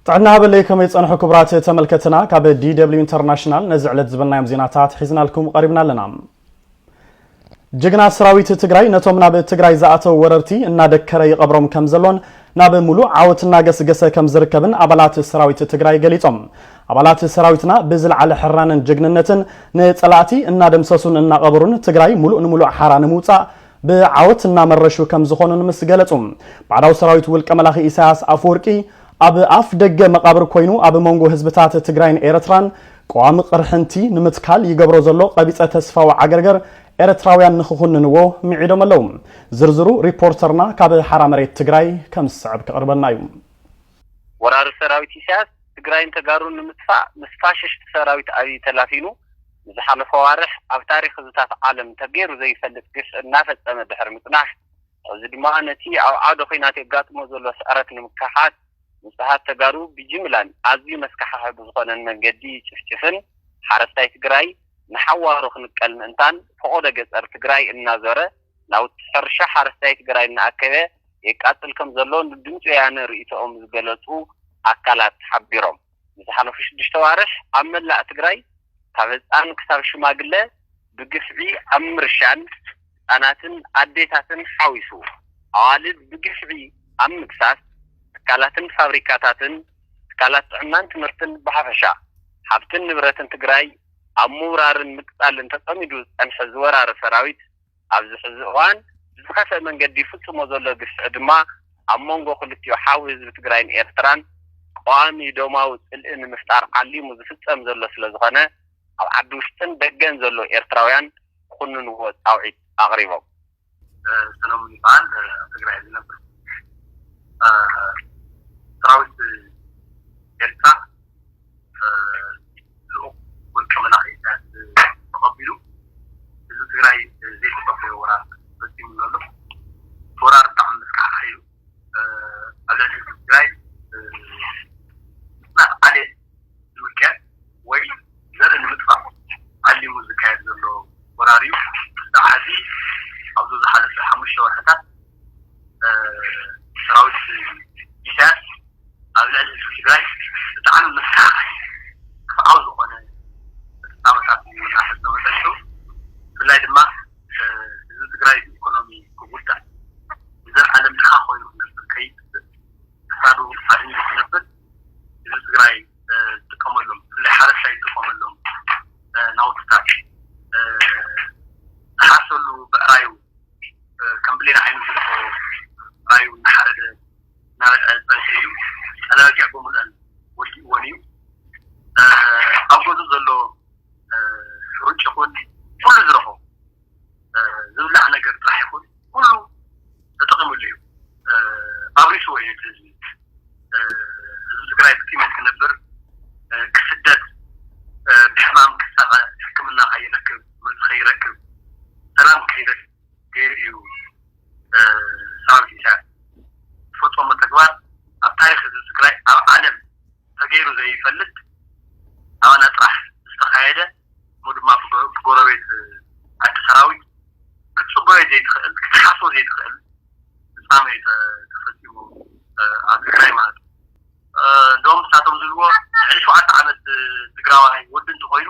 ጥዕና ሃበለይ፣ ከመይ ጸንሑ ክቡራት ተመልከትና? ካብ ዲ ደብሊው ኢንተርናሽናል ነዚ ዕለት ዝበልናዮም ዜናታት ሒዝናልኩም ቀሪብና ኣለና። ጅግና ሰራዊት ትግራይ ነቶም ናብ ትግራይ ዝኣተው ወረርቲ እናደከረ ይቐብሮም ከም ዘሎን ናብ ሙሉእ ዓወት እናገስገሰ ከም ዝርከብን ኣባላት ሰራዊት ትግራይ ገሊጾም። ኣባላት ሰራዊትና ብዝለዓለ ሕራንን ጅግንነትን ንጸላእቲ እናደምሰሱን እናቐበሩን ትግራይ ሙሉእ ንሙሉእ ሓራ ንምውጻእ ብዓወት እናመረሹ ከም ዝኾኑን ምስ ገለጹ፣ ባዕዳዊ ሰራዊት ውልቀ መላኺ ኢሳያስ ኣፈወርቂ ኣብ ኣፍ ደገ መቓብር ኮይኑ ኣብ መንጎ ህዝብታት ትግራይን ኤርትራን ቀዋሚ ቅርሕንቲ ንምትካል ይገብሮ ዘሎ ቀቢጸ ተስፋዊ ዓገርገር ኤርትራውያን ንኽኹንንዎ ምዒዶም ኣለዉ። ዝርዝሩ ሪፖርተርና ካብ ሓራ መሬት ትግራይ ከም ዝስዕብ ክቕርበልና እዩ። ወራሪ ሰራዊት ኢሳያስ ትግራይን ተጋሩን ንምጥፋእ ምስ ፋሽስት ሰራዊት ኣብይ ተላፊኑ ንዝሓለፈ ዋርሕ ኣብ ታሪክ ህዝብታት ዓለም ተገይሩ ዘይፈልጥ ግፍ እናፈጸመ ድሕሪ ምጽናሕ፣ እዚ ድማ ነቲ ኣብ ዓውደ ኹናት የጋጥሞ ዘሎ ስዕረት ንምክሓት ንጹሃት ተጋሩ ብጅምላን ኣዝዩ መስካሕኸ ብዝኾነን መንገዲ ይጭፍጭፍን ሓረስታይ ትግራይ ንሓዋሩ ክንቀል ምእንታን ፈቖዶ ገጸር ትግራይ እናዞረ ናውቲ ሕርሻ ሓረስታይ ትግራይ እናኣከበ የቃጽል ከም ዘሎ ንድምፂ ወያነ ርእይቶኦም ዝገለፁ ኣካላት ሓቢሮም። ንዝሓለፉ ሽዱሽተ ዋርሕ ኣብ መላእ ትግራይ ካብ ህፃን ክሳብ ሽማግለ ብግፍዒ ኣብ ምርሻን ህፃናትን ኣዴታትን ሓዊሱ ኣዋልድ ብግፍዒ ኣብ ምግሳስ ትካላትን ፋብሪካታትን ትካላት ጥዕናን ትምህርትን ብሓፈሻ ሃብትን ንብረትን ትግራይ ኣብ ምውራርን ምቅፃልን ተፀሚዱ ዝፀንሐ ዝወራሪ ሰራዊት ኣብዚ ሕዚ እዋን ብዝኸፍአ መንገዲ ይፍፅሞ ዘሎ ግፍዒ ድማ ኣብ መንጎ ክልቲኡ ሓው ህዝቢ ትግራይን ኤርትራን ቀዋሚ ደማዊ ፅልኢ ንምፍጣር ዓሊሙ ዝፍፀም ዘሎ ስለዝኾነ ኣብ ዓዲ ውሽጥን ደገን ዘሎ ኤርትራውያን ክኹንንዎ ፃውዒት ኣቕሪቦም። ሰሎሙን ይበሃል። ኣብ ትግራይ ዝነብር ሰራዊት ኤርትራ ልኡኽ ውልቀ መላኺ ኢሳያስ ተቐቢሉ ህዝቢ ትግራይ ዘይተጸበዮ ወራር ፈፂሙ ዘሎ ወራር ብጣዕሚ መስካሕካሒ እዩ። ኣብ ልዕሊ ህዝቢ ትግራይ ምፅናት ዓሌት ንምክያድ ወይ ዘርኢ ንምጥፋእ ዓሊሙ ዝካየድ ዘሎ ወራር እዩ። ክሳብ ሕዚ ኣብዚ ዝሓለፈ ሓሙሽተ ወርሕታት ሰራዊት ኢሳያስ ኣብ ልዕሊ ህዝቢ ትግራይ ብጣዕሚ መስካሕካሒ ግፍዓዊ ዝኾነ ፍፃመታት እዩ እናፈፀመ ፀኒሑ። ብፍላይ ድማ ህዝቢ ትግራይ ብኢኮኖሚ ክጉዳእ ንዘለዓለም ድኻ ኮይኑ ክነብር ከይጥፍእ ክሳዱ ኣድሚሩ ክነብር ህዝቢ ትግራይ ዝጥቀመሎም ብፍላይ ሓረስታይ ዝጥቀመሎም ናውትታት ዝሓርሰሉ ብዕራዩ ከም ብሌን ዓይኑ ዝልኮ ራዩ እናሓረደ እናበልዐ ዝፀንሐ እዩ። ፀላጊዕ ብምልአን ወዲእዎን እዩ። ኣብ ገዝኡ ዘሎ ሕሩጭ ይኹን ኩሉ ዝረኸቦ ዝብላዕ ነገር ጥራሕ ይኹን ኩሉ ተጠቒሙሉ እዩ። ኣብሪስዎ እዩ ነቲ ህዝቢ። ህዝቢ ትግራይ ብጥሜት ክነብር፣ ክስደድ፣ ብሕማም ክሳቐ፣ ሕክምና ከይረክብ፣ ትምህርቲ ከይረክብ፣ ሰላም ከይረክብ ገይሩ እዩ ሰራዊት ኢሳያስ ዝፈፀሞ ተግባር ኣብ ታሪክ ህዝቢ ትግራይ ኣብ ዓለም ተገይሩ ዘይፈልጥ ኣባና ጥራሕ ዝተኻየደ እሞ ድማ ብጎረቤት ዓዲ ሰራዊት ክትፅበዮ ዘይትኽእል ክትሓስቦ ዘይትኽእል ፍፃመ እዩ ተፈፂሙ ኣብ ትግራይ ማለት እዩ። እዞም ንሳቶም ዝብልዎ ልዕሊ ሸውዓተ ዓመት ትግራዋይ ወዲ እንተኾይኑ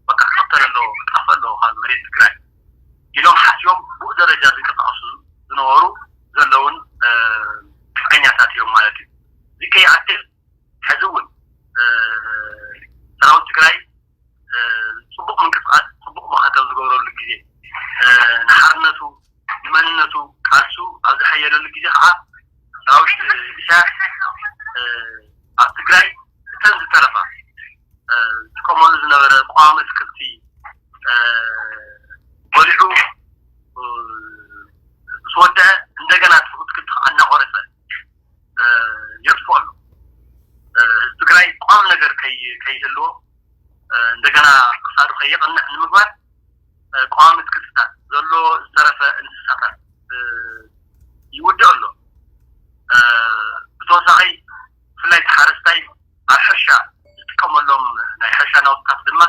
በቃ ክቕተል ኣለዎ ክጠፍእ ኣለዎ ካብ መሬት ትግራይ ኢሎም ሓሲቦም ብኡ ደረጃ ዝንቀሳቐሱ ዝነበሩ ዘለውን ግፍዐኛታት እዮም ማለት እዩ። እዚ ከይኣክል ሕዚ እውን ሰራዊት ትግራይ ፅቡቕ ምንቅስቃስ ፅቡቕ መኸተ ኣብ ዝገብረሉ ግዜ ንሓርነቱ ንመንነቱ ቃልሱ ኣብ ዝሓየለሉ ግዜ ከዓ ሰራዊት ኢሳያስ ኣብ ትግራይ እተን ዝተረፋ ዝጥቀመሉ ዝነበረ ቀዋሚ ኣትክልቲ በሊዑ ምስ ወደአ እንደገና ኣትክልቲ ከዓ እናቆረፀ የጥፍኦ ኣሎ። ህዝቢ ትግራይ ቋሚ ነገር ከይህልዎ እንደገና ክሳዱ ከየቕንዕ ንምግባር ቀዋሚ ኣትክልትታት ዘሎ ዝተረፈ እንስሳታት ይውድእ ኣሎ። ብተወሳኺ ብፍላይ እቲ ሓረስታይ ኣብ ሕርሻ ዝጥቀመሎም ናይ ሕርሻ ናውትታት ድማ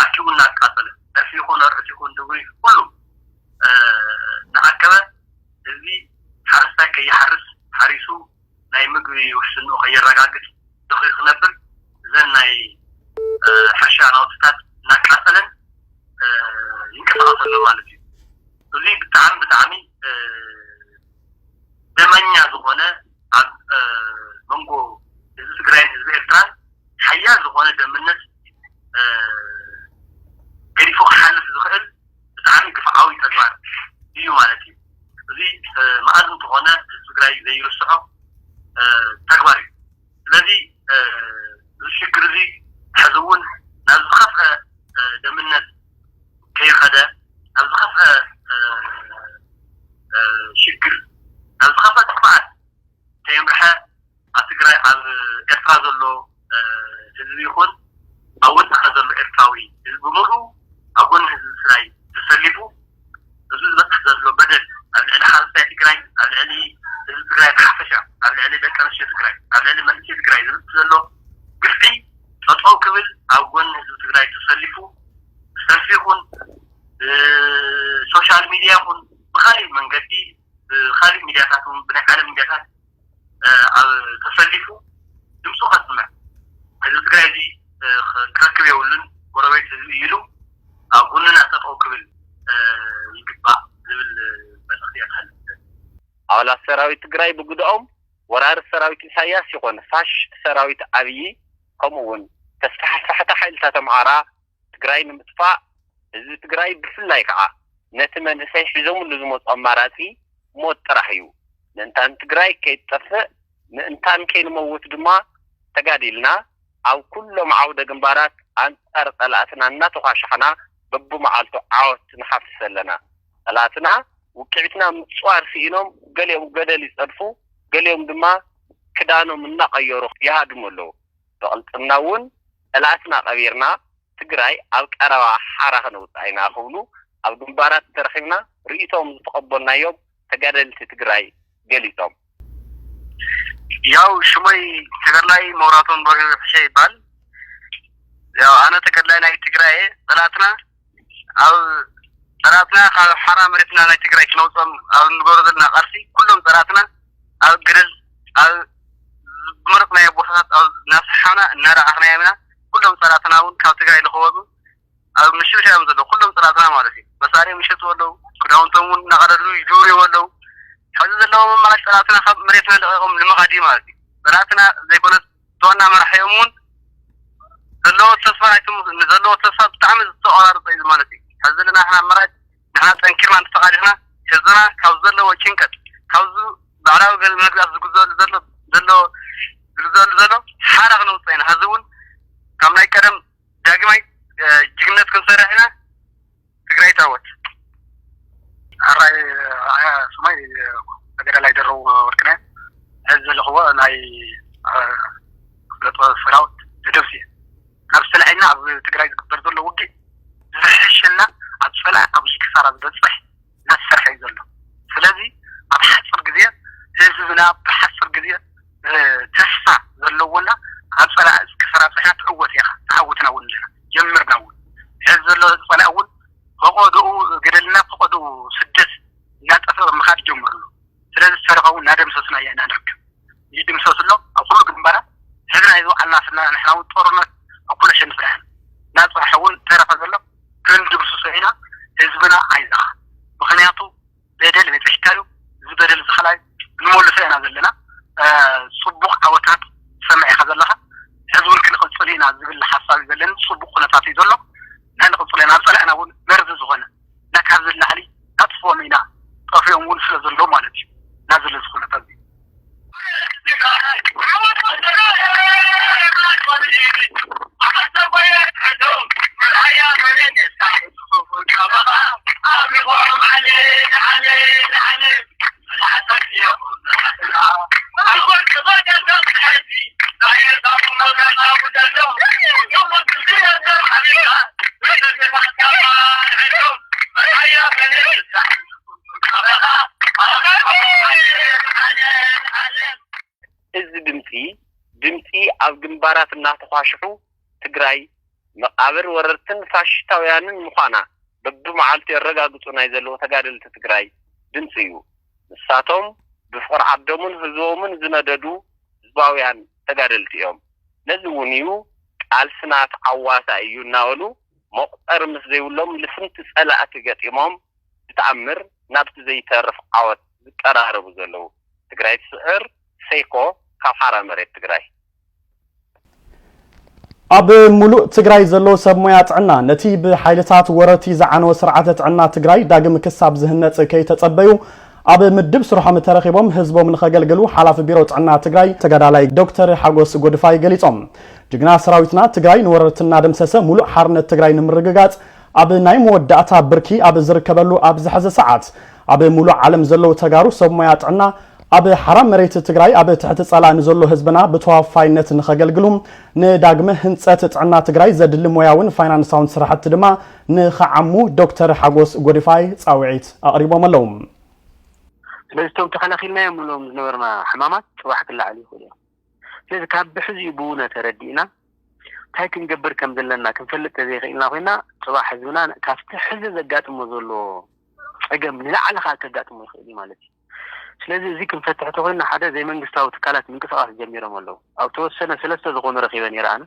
ኣኪቡ እናቃፀለ ዕፍ ይኹን ኣርዑት ይኹን ድጉሪ ኩሉ እናኣከበ ህዝቢ ሓረስታይ ከይሓርስ ሓሪሱ ናይ ምግቢ ውሕስንኡ ከየረጋግፅ ደኺኹ ኤርትራ ዘሎ ህዝቢ ይኹን ኣብ ወፃኢ ዘሎ ኤርትራዊ ህዝቢ ብምልኡ ኣብ ጎኒ ህዝቢ ትግራይ ተሰሊፉ፣ እዚ ዝበፅሕ ዘሎ በደል ኣብ ልዕሊ ሓረስታይ ትግራይ፣ ኣብ ልዕሊ ህዝቢ ትግራይ ብሓፈሻ፣ ኣብ ልዕሊ ደቂ ኣንስትዮ ትግራይ፣ ኣብ ልዕሊ መንእሰይ ትግራይ ዝበፅሕ ዘሎ ግፍዒ ጠጠው ክብል ኣብ ጎኒ ህዝቢ ትግራይ ተሰሊፉ ብሰልፊ ይኹን ብሶሻል ሚድያ ይኹን ብካሊእ መንገዲ ብካሊእ ሚድያታት እውን ብናይ ዓለም ሚድያታት ኣብ ተሰሊፉ ድምፁ ከስምዕ ህዝቢ ትግራይ እዚ ክረክብ የብሉን። ጎረቤት ህዝቢ ኢሉ ኣብ ጎንና ጠጠው ክብል ይግባእ ዝብል መልእኽቲ እየ ክሓልፍ። ኣባላት ሰራዊት ትግራይ ብግድኦም ወራሪ ሰራዊት ኢሳያስ ይኾነ ፋሽስት ሰራዊት ኣብዪ ከምኡ እውን ተስፋሕፋሕቲ ሓይልታት ኣምሓራ ትግራይ ንምጥፋእ ህዝቢ ትግራይ ብፍላይ ከዓ ነቲ መንእሰይ ሒዞምሉ ዝመፁ ኣማራፂ ሞት ጥራሕ እዩ። ምእንታን ትግራይ ከይትጠፍእ ምእንታን ከይንመውት ድማ ተጋዲልና ኣብ ኩሎም ዓውደ ግንባራት ኣንፃር ፀላእትና እናተኳሻሕና በብመዓልቱ ዓወት ንሓፍስ ኣለና። ፀላእትና ውቅዒትና ምፅዋር ስኢኖም ገሊኦም ገደል ይፀድፉ፣ ገሊኦም ድማ ክዳኖም እናቐየሩ ይሃድሙ ኣለዉ። ብቕልጥምና እውን ፀላእትና ቀቢርና ትግራይ ኣብ ቀረባ ሓራ ክነውፅኣ ኢና ክብሉ ኣብ ግንባራት ተረኺብና ርእይቶኦም ዝተቐበልናዮም ተጋደልቲ ትግራይ ገሊፆም። ያው ሽመይ ተጋድላይ መብራቶም በሪሁ ሕሸ ይባል። ያው ኣነ ተጋድላይ ናይ ትግራይ እየ። ፀላእትና ኣብ ፀላእትና ካብ ሓራ መሬትና ናይ ትግራይ ክነውፅኦም ኣብ ንገሮ ዘለና ቃልሲ ኩሎም ፀላእትና ኣብ ገደል ኣብ ዝመረፅናዮ ቦታታት ኣብ እናሰሓብና እናረኣኽናዮም ኢና። ኩሎም ፀላእትና እውን ካብ ትግራይ ንክወፁ ኣብ ምሽምሻ እዮም ዘለዉ። ኩሎም ፀላእትና ማለት እዩ። መሳርያ ምሸጡ ኣለዉ። ክዳውንቶም እውን እናቐደዱ ይድውርዎ ኣለዉ። ሕዚ ዘለዎም ኣማራጭ ፀላእትና ካብ መሬትና ለቒቖም ንምኻድ እዩ ማለት እዩ። ፀላእትና ዘይኮነስ ዋና መራሒኦም እውን ዘለዎ ተስፋ ናይቶም ዘለዎ ተስፋ ብጣዕሚ ዝተቆራረፀ እዩ ማለት እዩ። ሕዚ ዘለና ንሕና ኣማራጭ ንሕና ጠንኪርና እንተተቓሊሕና ህዝብና ካብ ዘለዎ ጭንቀት ካብዚ ባዕላዊ ገ- መግዛት ዝግዘሉ ዘሎ ዘሎ ዝግዘሉ ዘሎ ሓራ ክነውፅእ ኢና። ሕዚ እውን ካብ ናይ ቀደም ዳግማይ እ፣ ጅግነት ክንሰርሕ ኢና። ትግራይ ታወት ኣራይ ኣያ ስማይ ተገዳላይ ደረው ወርቅነ ሕዚ ዘለኽዎ ናይ እ፣ ክፍለ ጦር ሰራዊት ደደብሲ ናብ ሰላዒና ኣብ ትግራይ ዝግበር ዘሎ ውግእ ዝሕሸና ኣብ ፀላኢ ኣብ ብዙሕ ክሳራ ዝበፅሕ እናተሰርሐ እዩ ዘሎ። ስለዚ ኣብ ሓፂር ግዜ ህዝብና ብሓፂር ግዜ እ፣ ተስፋ ዘለዎና ኣብ ፀላኢ ክሳራ ፅሕና ትዕወት ኢኻ። ተዓወትና እውን ኣለና ጀምርና እውን ሕዚ ዘሎ ፀላኢ እውን ፈቐድኡ ገደልና ፈቐድኡ ስደት እናጠፈ ምኻድ ጀምሩ። ስለዚ ዝተረፈ እውን እናደምሰስና ኢና ንርከብ። ይድምሰስ ኣሎ ኣብ ኩሉ ግንባራት። ሕዚ ናይ ዝወዓልና ስና ንሕና እውን ጦርነት ኣብ ኩሉ ኣሸንፍና ኢና። እናፀንሐ እውን ተረፈ ዘሎ ክንድምስሶ ኢና። ህዝብና ኣይዛኻ ምክንያቱ በደል በፂሕካ እዩ። እዚ በደል እዚ ከላይ ንመልሶ ኢና ዘለና። እ፣ ፅቡቕ ዓወታት ትሰምዕ ኢኻ ዘለኻ። ሕዚ እውን ክንቕፅል ኢና ዝብል ሓሳብ እዩ ዘለኒ። ፅቡቕ ኩነታት እዩ ዘሎ። ናይ ንቕፅል ኢና። ኣብ ፀላእና እውን መርዚ ዝኾነ እና ካብዚ ንላዕሊ ናጥፍኦም ኢና። ጠፊኦም እውን ስለ ዘለዉ ማለት እዩ። እና ዘሎ እዚ ኩነታት እዚ እዚ ድምፂ ድምፂ ኣብ ግንባራት እናተኳሽሑ ትግራይ መቓብር ወረርትን ፋሽስታውያንን ምዃና በብመዓልቱ የረጋግፁ ናይ ዘለዉ ተጋደልቲ ትግራይ ድምፂ እዩ። ንሳቶም ብፍቕሪ ዓዶምን ህዝቦምን ዝነደዱ ህዝባውያን ተጋደልቲ እዮም። ነዚ እውን እዩ ቃልስና ተዓዋሳይ እዩ እናበሉ መቑፀሪ ምስ ዘይብሎም ልፍንቲ ፀላእቲ ገጢሞም ብተኣምር ናብቲ ዘይተርፍ ዓወት ዝቀራረቡ ዘለዉ። ትግራይ ትስዕር። ሴኮ ካብ ሓራ መሬት ትግራይ። ኣብ ሙሉእ ትግራይ ዘለዉ ሰብ ሞያ ጥዕና ነቲ ብሓይልታት ወረርቲ ዝዓነወ ስርዓተ ጥዕና ትግራይ ዳግም ክሳብ ዝህነፅ ከይተፀበዩ ኣብ ምድብ ስርሖም ተረኺቦም ህዝቦም ንኸገልግሉ ሓላፊ ቢሮ ጥዕና ትግራይ ተጋዳላይ ዶክተር ሓጎስ ጎድፋይ ገሊፆም። ጅግና ሰራዊትና ትግራይ ንወረርቲ እናደምሰሰ ሙሉእ ሓርነት ትግራይ ንምርግጋፅ ኣብ ናይ መወዳእታ ብርኪ ኣብ ዝርከበሉ ኣብዚ ሕዚ ሰዓት ኣብ ሙሉእ ዓለም ዘለዉ ተጋሩ ሰብ ሞያ ጥዕና ኣብ ሓራ መሬት ትግራይ ኣብ ትሕቲ ጸላእ ንዘሎ ህዝብና ብተዋፋይነት ንኸገልግሉ፣ ንዳግመ ህንጸት ጥዕና ትግራይ ዘድሊ ሞያውን ፋይናንሳውን ስራሕቲ ድማ ንኸዓሙ ዶክተር ሓጎስ ጎዲፋይ ጻውዒት ኣቕሪቦም ኣለዉ። ስለዚ እቶም ተኸላኺልናዮም ንብሎም ዝነበርና ሕማማት ጽባሕ ክለዓሉ ይኽእሉ እዮም። ስለዚ ካብ ብሕዚኡ ብውነ ተረዲእና እንታይ ክንገብር ከም ዘለና ክንፈልጥ ተዘይኽእልና ኮይና፣ ጽባሕ ህዝብና ካብቲ ሕዚ ዘጋጥሞ ዘሎ ጸገም ንላዕሊ ከዓ ከጋጥሞ ይኽእል እዩ ማለት እዩ። ስለዚ እዚ ክንፈትሕ ተኮይና ሓደ ዘይመንግስታዊ ትካላት ምንቅስቃስ ጀሚሮም ኣለዉ። ኣብ ተወሰነ ሰለስተ ዝኾኑ ረኺበ ነይረ ኣነ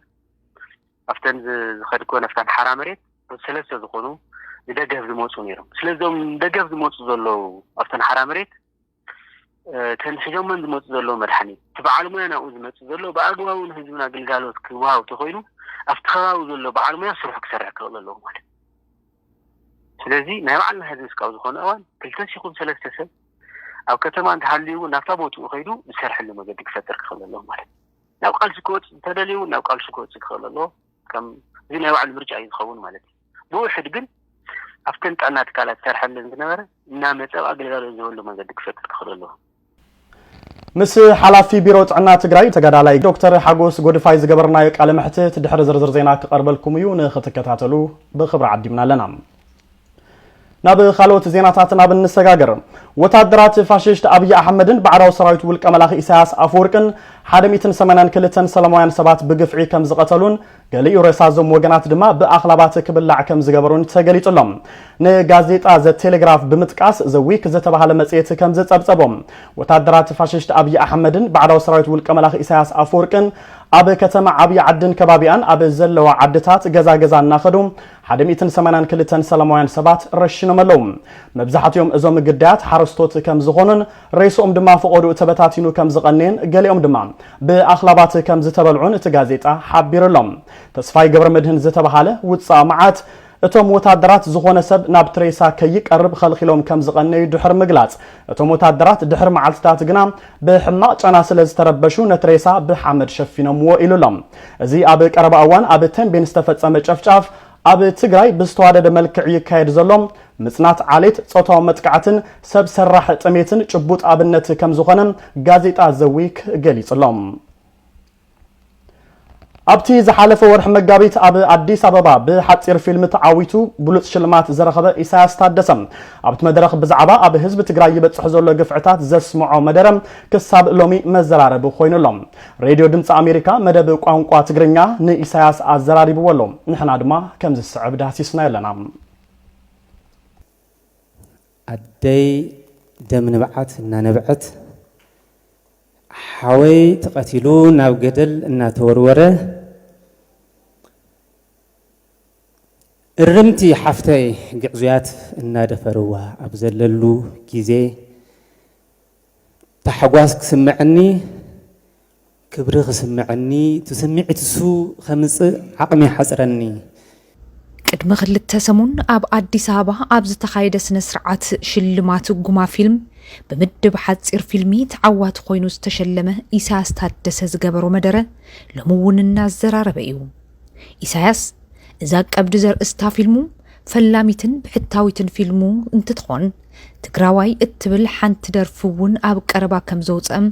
ኣብተን ዝኸድኮ ነፍታን ሓራ መሬት ሰለስተ ዝኾኑ ንደገፍ ዝመፁ ነይሮም። ስለዞም ንደገፍ ዝመፁ ዘለዉ ኣብተን ሓራ መሬት ተንሕዞመን ዝመፁ ዘለዉ መድሓኒት እቲ በዓል ሙያ ናብኡ ዝመፅእ ዘሎ ብኣግባቡ ንህዝብና ግልጋሎት ክወሃብ ተኮይኑ ኣብቲ ከባቢ ዘሎ በዓል ሙያ ስርሑ ክሰርሕ ክኽእል ኣለዎ ማለት። ስለዚ ናይ ባዕልና ህዝቢ እስካብ ዝኾነ እዋን ክልተ ሲኹን ሰለስተ ሰብ ኣብ ከተማ እንተሃልዩ እውን ናብታ ቦትኡ ከይዱ ዝሰርሐሉ መገዲ ክፈጥር ክኽእል ኣለዎ ማለት። ናብ ቃልሲ ክወፅእ እንተደልዩ እውን ናብ ቃልሲ ክወፅእ ክኽእል ኣለዎ። ከም እዚ ናይ ባዕሉ ምርጫ እዩ ዝኸውን ማለት እዩ። ብውሕድ ግን ኣብተን ጥዕና ትካላት ዝሰርሐለን ዝነበረ እናመፀ ኣብ ኣገልጋሎት ዝህበሉ መንገዲ ክፈጥር ክኽእል ኣለዎ። ምስ ሓላፊ ቢሮ ጥዕና ትግራይ ተጋዳላይ ዶክተር ሓጎስ ጎድፋይ ዝገበርናዮ ቃለ መሕትት ድሕሪ ዝርዝር ዜና ክቐርበልኩም እዩ፣ ንክትከታተሉ ብክብሪ ዓዲምና ኣለና። ናብ ካልኦት ዜናታት ናብ እንሰጋገር። ወታደራት ፋሽስት ኣብይ ኣሕመድን ባዕዳዊ ሰራዊት ውልቀ መላኺ ኢሳያስ ኣፈወርቅን ሓደ ሚእትን ሰማንያን ክልተን ሰላማውያን ሰባት ብግፍዒ ከም ዝቐተሉን ገሊኡ ሬሳ እዞም ወገናት ድማ ብኣኽላባት ክብላዕ ከም ዝገበሩን ተገሊጹ ኣሎ። ንጋዜጣ ዘ ቴሌግራፍ ብምጥቃስ ዘ ዊክ ዝተባህለ መጽሔት ከም ዝጸብጸቦ፣ ወታደራት ፋሽስት ኣብይ ኣሕመድን ባዕዳዊ ሰራዊት ውልቀ መላኺ ኢሳያስ ኣፈወርቅን ኣብ ከተማ ዓብዪ ዓድን ከባቢኣን ኣብ ዘለዋ ዓድታት ገዛ ገዛ እናኸዱ ሓደ ሚእትን ሰማንያን ክልተን ሰላማውያን ሰባት ረሽኖም ኣለዉ። መብዛሕትኦም እዞም ግዳያት ሓረስቶት ከም ዝኾኑን ሬስኦም ድማ ፈቐድኡ ተበታቲኑ ከም ዝቐነየን ገሊኦም ድማ ብኣኽላባት ከም ዝተበልዑን እቲ ጋዜጣ ሓቢሩ ኣሎ። ተስፋይ ገብረመድህን ዝተባሃለ ውጻእ መዓት እቶም ወታደራት ዝኾነ ሰብ ናብቲ ሬሳ ከይቀርብ ኸልኺሎም ከም ዝቐነዩ ድሕሪ ምግላጽ፣ እቶም ወታደራት ድሕሪ መዓልትታት ግና ብሕማቕ ጨና ስለ ዝተረበሹ ነቲ ሬሳ ብሓመድ ሸፊኖምዎ ኢሉ ኣሎ። እዚ ኣብ ቀረባ እዋን ኣብ ተንቤን ዝተፈጸመ ጨፍጫፍ ኣብ ትግራይ ብዝተዋደደ መልክዕ ይካየድ ዘሎ ምጽናት ዓሌት፣ ጾታዊ መጥቃዕትን ሰብ ሰራሕ ጥሜትን ጭቡጥ ኣብነት ከም ዝኾነ ጋዜጣ ዘ ዊክ ገሊጹ ኣሎ። ኣብቲ ዝሓለፈ ወርሒ መጋቢት ኣብ ኣዲስ ኣበባ ብሓጺር ፊልም ተዓዊቱ ብሉጽ ሽልማት ዝረኸበ ኢሳያስ ታደሰ ኣብቲ መድረኽ ብዛዕባ ኣብ ህዝቢ ትግራይ ይበጽሕ ዘሎ ግፍዕታት ዘስምዖ መደረ ክሳብ ሎሚ መዘራረቢ ኮይኑ ኣሎ። ሬድዮ ድምፂ ኣሜሪካ መደብ ቋንቋ ትግርኛ ንኢሳያስ ኣዘራሪብዎ ኣሎ። ንሕና ድማ ከምዚ ዝስዕብ ዳህሲስናዮ ኣለና። ኣደይ ደም ንብዓት እናነብዐት፣ ሓወይ ተቐቲሉ ናብ ገደል እናተወርወረ፣ እርምቲ ሓፍተይ ግዕዙያት እናደፈርዋ ኣብ ዘለሉ ግዜ፣ ታሕጓስ ክስምዐኒ፣ ክብሪ ክስምዐኒ፣ እቲ ስምዒት እሱ ከምጽእ ዓቕሚ ይሓጽረኒ። ቅድሚ ክልተ ሰሙን ኣብ ኣዲስ ኣበባ ኣብ ዝተኻየደ ስነ ስርዓት ሽልማት ጉማ ፊልም፣ ብምድብ ሓጺር ፊልሚ ተዓዋቲ ኮይኑ ዝተሸለመ ኢሳያስ ታደሰ ዝገበሮ መደረ ሎሚ እውን እናዘራረበ እዩ። ኢሳያስ፣ እዛ ቀብዲ ዘርእስታ ፊልሙ ፈላሚትን ብሕታዊትን ፊልሙ እንትትኾን፣ ትግራዋይ እትብል ሓንቲ ደርፊ እውን ኣብ ቀረባ ከም ዘውፅአም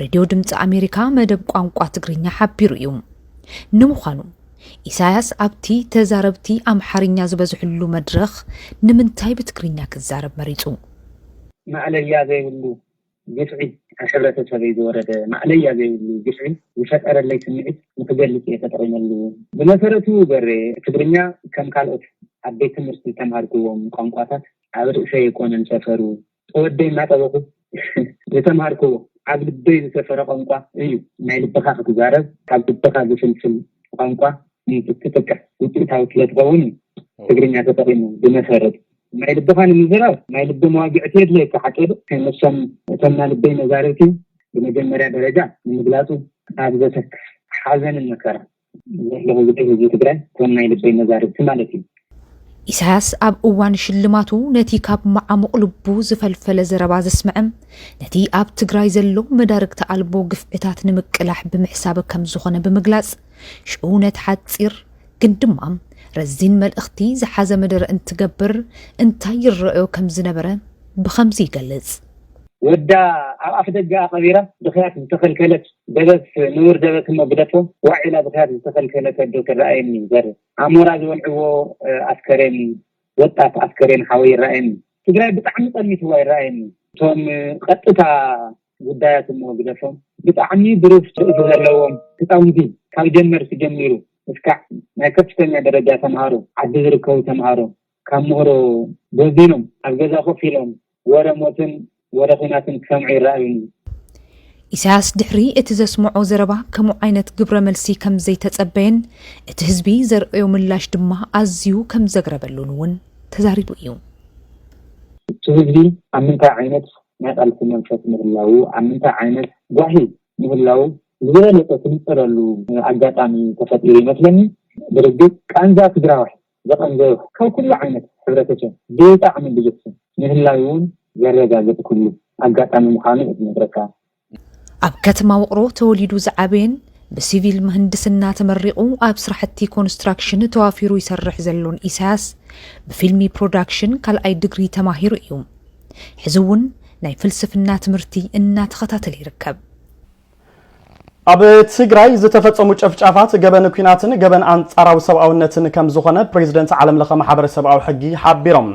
ሬድዮ ድምፂ ኣሜሪካ መደብ ቋንቋ ትግርኛ ሓቢሩ እዩ። ንምዃኑ ኢሳያስ ኣብቲ ተዛረብቲ ኣምሓርኛ ዝበዝሕሉ መድረኽ ንምንታይ ብትግርኛ ክዛረብ መሪፁ? ማእለያ ዘይብሉ ግፍዒ፣ ኣብ ሕብረተሰበይ ዝወረደ ማእለያ ዘይብሉ ግፍዒ ዝፈጠረለይ ስምዒት ንክገልፅ እየ ተጠቒመሉ። ብመሰረቱ በሬ፣ ትግርኛ ከም ካልኦት ኣብ ቤት ትምህርቲ ዝተምሃርክዎም ቋንቋታት ኣብ ርእሰይ ኣይኮነን ሰፈሩ። ተወደይ እናጠበኹ ዝተምሃርክዎ ኣብ ልበይ ዝሰፈረ ቋንቋ እዩ። ናይ ልብኻ ክትዛረብ፣ ካብ ልብኻ ዝፍልፍል ቋንቋ እንትትጥቀም ውፅኢታዊ ስለ ትኸውን እዩ ትግርኛ ተጠቒሙ። ብመሰረቱ ናይ ልብኻ ንምዝራብ ናይ ልቢ መዋግዕቲ የድልየካ። ሓቂ ዶ? ከይመሶም እቶም ናይ ልበይ መዛርብቲ ብመጀመርያ ደረጃ ንምግላፁ ኣብ ዘሰክፍ ሓዘንን መከራ ዘለኹ ግዜ ህዝቢ ትግራይ እቶም ናይ ልበይ መዛርብቲ ማለት እዩ። ኢሳያስ ኣብ እዋን ሽልማቱ ነቲ ካብ መዓሙቕ ልቡ ዝፈልፈለ ዘረባ ዘስምዐ፣ ነቲ ኣብ ትግራይ ዘሎ መዳርግቲ ኣልቦ ግፍዕታት ንምቅላሕ ብምሕሳብ ከም ዝኾነ ብምግላጽ፣ ሽዑ ነቲ ሓጺር ግን ድማ ረዚን መልእኽቲ ዝሓዘ መደረ እንትገብር እንታይ ይረኣዮ ከም ዝነበረ ብኸምዚ ይገልጽ። ወዳ ኣብ ኣፍ ደገ ኣቐቢራ፣ ብኽያት ዝተኸልከለት ደበስ፣ ንቡር ደበስ እሞ ግደፎ፣ ዋዒላ ብኽያት ዝተኸልከለት ኣዶ ትረኣየኒ። ዘር ኣሞራ ዝበልዕዎ ኣስከሬን፣ ወጣት ኣስከሬን ሓወይ ይረኣየኒ። ትግራይ ብጣዕሚ ጠሚትዋ ይረኣየኒ። እቶም ቀጥታ ጉዳያት እሞ ግደፎም፣ ብጣዕሚ ብሩህ ርእሲ ዘለዎም ህፃውንቲ፣ ካብ ጀመርቲ ጀሚሩ እስካዕ ናይ ከፍተኛ ደረጃ ተምሃሮ፣ ዓዲ ዝርከቡ ተምሃሮ፣ ካብ ምህሮ በዚኖም ኣብ ገዛ ኮፍ ኢሎም ወረ ሞትን ወረ ኹናትን ክሰምዑ ይረኣዩኒ። ኢሳያስ ድሕሪ እቲ ዘስምዖ ዘረባ ከምኡ ዓይነት ግብረ መልሲ ከም ዘይተጸበየን እቲ ህዝቢ ዘርእዮ ምላሽ ድማ ኣዝዩ ከም ዘግረበሉን እውን ተዛሪቡ እዩ። እቲ ህዝቢ ኣብ ምንታይ ዓይነት ናይ ቃልሲ መንፈስ ምህላዉ፣ ኣብ ምንታይ ዓይነት ጓሂ ምህላዉ ዝበለጸ ትንጸረሉ ኣጋጣሚ ተፈጢሩ ይመስለኒ። ብርግጽ ቃንዛ ትግራዋይ ዘቐንዘወ ካብ ኩሉ ዓይነት ሕብረተሰብ ብጣዕሚ ብዙሕ ሰብ ምህላዩ እውን ዘረጋግጽ ኩሉ ኣጋጣሚ ምዃኑ እዩ ዝነግረካ። ኣብ ከተማ ውቕሮ ተወሊዱ ዝዓበየን ብሲቪል ምህንድስና ተመሪቑ ኣብ ስራሕቲ ኮንስትራክሽን ተዋፊሩ ይሰርሕ ዘሎን ኢሳያስ ብፊልሚ ፕሮዳክሽን ካልኣይ ድግሪ ተማሂሩ እዩ። ሕዚ እውን ናይ ፍልስፍና ትምህርቲ እናተኸታተለ ይርከብ። ኣብ ትግራይ ዝተፈጸሙ ጨፍጫፋት ገበን ኲናትን ገበን ኣንጻራዊ ሰብኣውነትን ከም ዝኾነ ፕሬዚደንት ዓለም ለኸ ማሕበር ሰብኣዊ ሕጊ ሓቢሮም።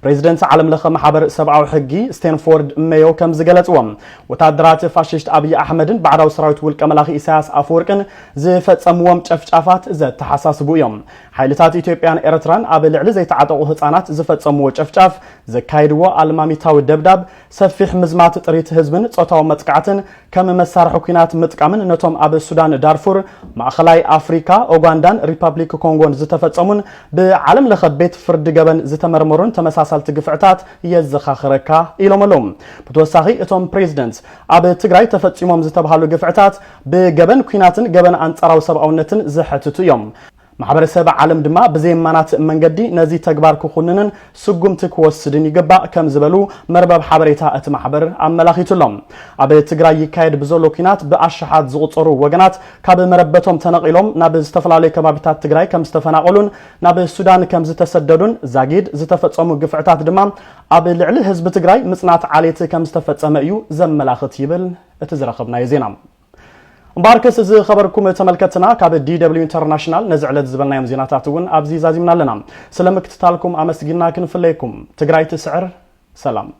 ፕሬዚደንት ዓለም ለኸ ማሕበር ሰብኣዊ ሕጊ ስቴንፎርድ ሜዮ ከም ዝገለጽዎ፣ ወታደራት ፋሽስት ኣብይ ኣሕመድን ባዕዳዊ ሰራዊት ውልቀ መላኺ ኢሳያስ ኣፈወርቅን ዝፈጸምዎም ጨፍጫፋት ዘተሓሳስቡ እዮም። ሓይልታት ኢትዮጵያን ኤርትራን ኣብ ልዕሊ ዘይተዓጠቑ ህጻናት ዝፈጸምዎ ጨፍጫፍ፣ ዘካየድዎ ኣልማሚታዊ ደብዳብ፣ ሰፊሕ ምዝማት ጥሪት ህዝብን ጾታዊ መጥቃዕትን ከም መሳርሒ ኲናት ምጥቃምን ነቶም ኣብ ሱዳን ዳርፉር፣ ማእኸላይ ኣፍሪካ፣ ኦጓንዳን ሪፐብሊክ ኮንጎን ዝተፈጸሙን ብዓለም ለኸ ቤት ፍርዲ ገበን ዝተመርመሩን ተመሳሳልቲ ግፍዕታት የዘኻኽረካ ኢሎም ኣለዉ። ብተወሳኺ እቶም ፕሬዚደንት ኣብ ትግራይ ተፈጺሞም ዝተብሃሉ ግፍዕታት ብገበን ኲናትን ገበን ኣንጻራዊ ሰብኣውነትን ዘሐትቱ እዮም። ማሕበረሰብ ዓለም ድማ ብዘየማናትእ መንገዲ ነዚ ተግባር ክኹንንን ስጉምቲ ክወስድን ይግባእ ከም ዝበሉ መርበብ ሓበሬታ እቲ ማሕበር ኣመላኺቱ ኣሎ። ኣብ ትግራይ ይካየድ ብዘሎ ኲናት ብኣሽሓት ዝቑጸሩ ወገናት ካብ መረበቶም ተነቒሎም ናብ ዝተፈላለዩ ከባቢታት ትግራይ ከም ዝተፈናቐሉን ናብ ሱዳን ከም ዝተሰደዱን ዛጊድ ዝተፈጸሙ ግፍዕታት ድማ ኣብ ልዕሊ ህዝቢ ትግራይ ምጽናት ዓሌት ከም ዝተፈጸመ እዩ ዘመላኽት ይብል እቲ ዝረኸብናዮ ዜና። እምበኣርከስ ዝኸበርኩም ተመልከትና ካብ ዲ ደብሊው ኢንተርናሽናል ነዚ ዕለት ዝበልናዮም ዜናታት እውን ኣብዚ ዛዚምና ኣለና። ስለ ምክትታልኩም ኣመስጊና ክንፍለየኩም። ትግራይ ትስዕር። ሰላም።